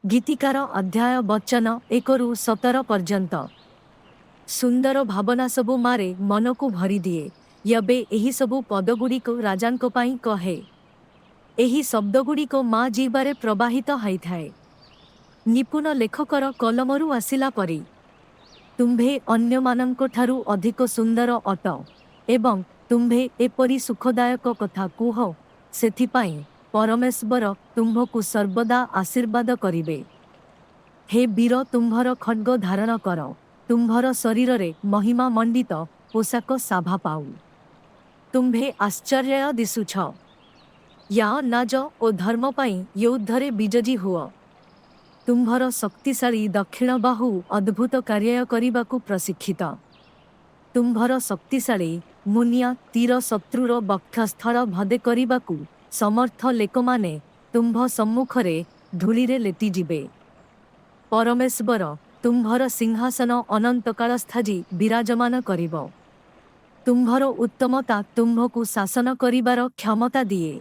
ଗୀତିକାର ଅଧ୍ୟାୟ ବଚନ 1ରୁ 17 ପର୍ଯ୍ୟନ୍ତ। ସୁନ୍ଦର ଭାବନା ସବୁ ମାରେ ମନକୁ ଭରିଦିଏ। ୟବେ ଏହିସବୁ ପଦଗୁଡ଼ିକ ରାଜାଙ୍କ ପାଇଁ କହେ। ଏହି ଶବ୍ଦଗୁଡ଼ିକ ମା ଜିହ୍ବାରେ ପ୍ରବାହିତ ହୋଇଥାଏ, ନିପୁଣ ଲେଖକର କଲମରୁ ଆସିଲା ପରି। ତୁମ୍ଭେ ଅନ୍ୟମାନଙ୍କଠାରୁ ଅଧିକ ସୁନ୍ଦର ଅଟ ଏବଂ ତୁମ୍ଭେ ଏପରି ସୁଖଦାୟକ କଥା କୁହ, ସେଥିପାଇଁ ପରମେଶ୍ୱର ତୁମ୍ଭକୁ ସର୍ବଦା ଆଶୀର୍ବାଦ କରିବେ। ହେ ବୀର, ତୁମ୍ଭର ଖଡ଼୍ଗ ଧାରଣ କର। ତୁମ୍ଭର ଶରୀରରେ ମହିମା ମଣ୍ଡିତ ପୋଷାକ ଶୋଭା ପାଉ। ତୁମ୍ଭେ ଆଶ୍ଚର୍ଯ୍ୟ ଦିଶୁଛ। ଯାଅ, ନ୍ୟାୟ ଓ ଧର୍ମ ପାଇଁ ଯୁଦ୍ଧରେ ବିଜୟୀ ହୁଅ। ତୁମ୍ଭର ଶକ୍ତିଶାଳୀ ଦକ୍ଷିଣ ବାହୁ ଅଦ୍ଭୁତ କାର୍ଯ୍ୟ କରିବାକୁ ପ୍ରଶିକ୍ଷିତ। ତୁମ୍ଭର ଶକ୍ତିଶାଳୀ ମୁନିଆ ତୀର ଶତ୍ରୁର ବକ୍ଷସ୍ଥଳ ଭେଦ କରିବାକୁ ସମର୍ଥ। ଲୋକମାନେ ତୁମ୍ଭ ସମ୍ମୁଖରେ ଧୂଳିରେ ଲେଟିଯିବେ। ପରମେଶ୍ୱର ତୁମ୍ଭର ସିଂହାସନ ଅନନ୍ତକାଳସ୍ଥାୟୀ ବିରାଜମାନ କରିବ। ତୁମ୍ଭର ଉତ୍ତମତା ତୁମ୍ଭକୁ ଶାସନ କରିବାର କ୍ଷମତା ଦିଏ।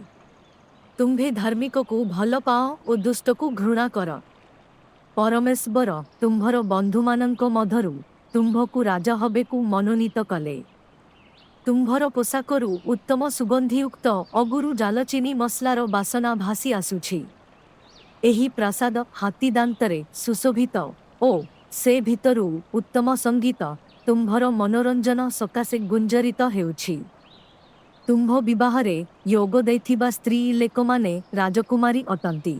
ତୁମ୍ଭେ ଧାର୍ମିକକୁ ଭଲ ପାଅ ଓ ଦୁଷ୍ଟକୁ ଘୃଣା କର। ପରମେଶ୍ୱର ତୁମ୍ଭର ବନ୍ଧୁମାନଙ୍କ ମଧ୍ୟରୁ ତୁମ୍ଭକୁ ରାଜା ହବେକୁ ମନୋନୀତ କଲେ। ତୁମ୍ଭର ପୋଷାକରୁ ଉତ୍ତମ ସୁଗନ୍ଧିଯୁକ୍ତ ଅଗୁରୁ, ଡାଲଚିନି ମସଲାର ବାସନା ଭାସି ଆସୁଛି। ଏହି ପ୍ରାସାଦ ହାତୀ ଦାନ୍ତରେ ସୁଶୋଭିତ ଓ ସେ ଭିତରୁ ଉତ୍ତମ ସଙ୍ଗୀତ ତୁମ୍ଭର ମନୋରଞ୍ଜନ ସକାଶେ ଗୁଞ୍ଜରିତ ହେଉଛି। ତୁମ୍ଭ ବିବାହରେ ଯୋଗ ଦେଇଥିବା ସ୍ତ୍ରୀ ଲୋକମାନେ ରାଜକୁମାରୀ ଅଟନ୍ତି।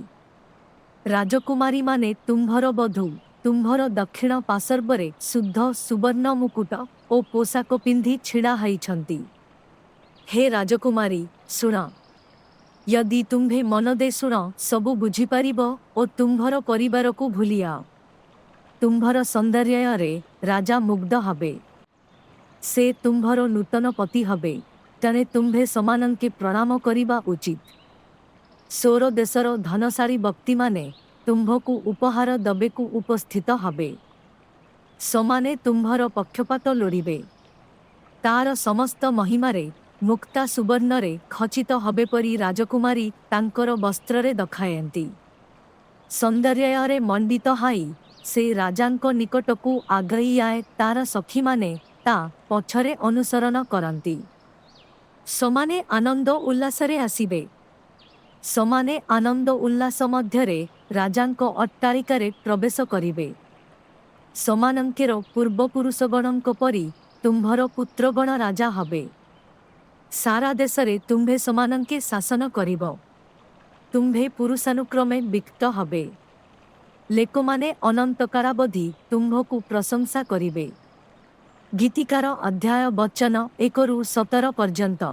ରାଜକୁମାରୀମାନେ ତୁମ୍ଭର ବଧୂ ତୁମ୍ଭର ଦକ୍ଷିଣ ପାର୍ଶ୍ୱରେ ଶୁଦ୍ଧ ସୁବର୍ଣ୍ଣ ମୁକୁଟ ଓ ପୋଷାକ ପିନ୍ଧି ଛିଡ଼ା ହୋଇଛନ୍ତି। ହେ ରାଜକୁମାରୀ, ଶୁଣ। ଯଦି ତୁମ୍ଭେ ମନ ଦେଇ ଶୁଣ, ସବୁ ବୁଝିପାରିବ ଓ ତୁମ୍ଭର ପରିବାରକୁ ଭୁଲିଯାଅ। ତୁମ୍ଭର ସୌନ୍ଦର୍ଯ୍ୟରେ ରାଜା ମୁଗ୍ଧ ହେବେ। ସେ ତୁମ୍ଭର ନୂତନ ପତି ହେବେ, ତେଣୁ ତୁମ୍ଭେ ସେମାନଙ୍କେ ପ୍ରଣାମ କରିବା ଉଚିତ। ସୋର ଦେଶର ଧନଶାଳୀ ବ୍ୟକ୍ତିମାନେ ତୁମ୍ଭକୁ ଉପହାର ଦେବାକୁ ଉପସ୍ଥିତ ହେବେ। ସେମାନେ ତୁମ୍ଭର ପକ୍ଷପାତ ଲୋଡ଼ିବେ। ତାର ସମସ୍ତ ମହିମାରେ ମୁକ୍ତା ସୁବର୍ଣ୍ଣରେ ଖଚିତ ହେବା ପରି ରାଜକୁମାରୀ ତାଙ୍କର ବସ୍ତ୍ରରେ ଦେଖାଯାନ୍ତି। ସୌନ୍ଦର୍ଯ୍ୟରେ ମଣ୍ଡିତ ହୋଇ ସେ ରାଜାଙ୍କ ନିକଟକୁ ଆଗେଇ ଯାଏ। ତାର ସଖୀମାନେ ତା ପଛରେ ଅନୁସରଣ କରନ୍ତି। ସେମାନେ ଆନନ୍ଦ ଉଲ୍ଲାସରେ ଆସିବେ। ସେମାନେ ଆନନ୍ଦ ଉଲ୍ଲାସ ମଧ୍ୟରେ ରାଜାଙ୍କ ଅଟ୍ଟାଳିକାରେ ପ୍ରବେଶ କରିବେ। ସେମାନଙ୍କର ପୂର୍ବପୁରୁଷଗଣଙ୍କ ପରି ତୁମ୍ଭର ପୁତ୍ରଗଣ ରାଜା ହେବେ। ସାରା ଦେଶରେ ତୁମ୍ଭେ ସେମାନଙ୍କେ ଶାସନ କରିବ। ତୁମ୍ଭେ ପୁରୁଷାନୁକ୍ରମେ ବିଖ୍ୟାତ ହେବେ। ଲୋକମାନେ ଅନନ୍ତକାଳାବଧି ତୁମ୍ଭକୁ ପ୍ରଶଂସା କରିବେ। ଗୀତିକାର ଅଧ୍ୟାୟ ବଚନ 1ରୁ 17 ପର୍ଯ୍ୟନ୍ତ।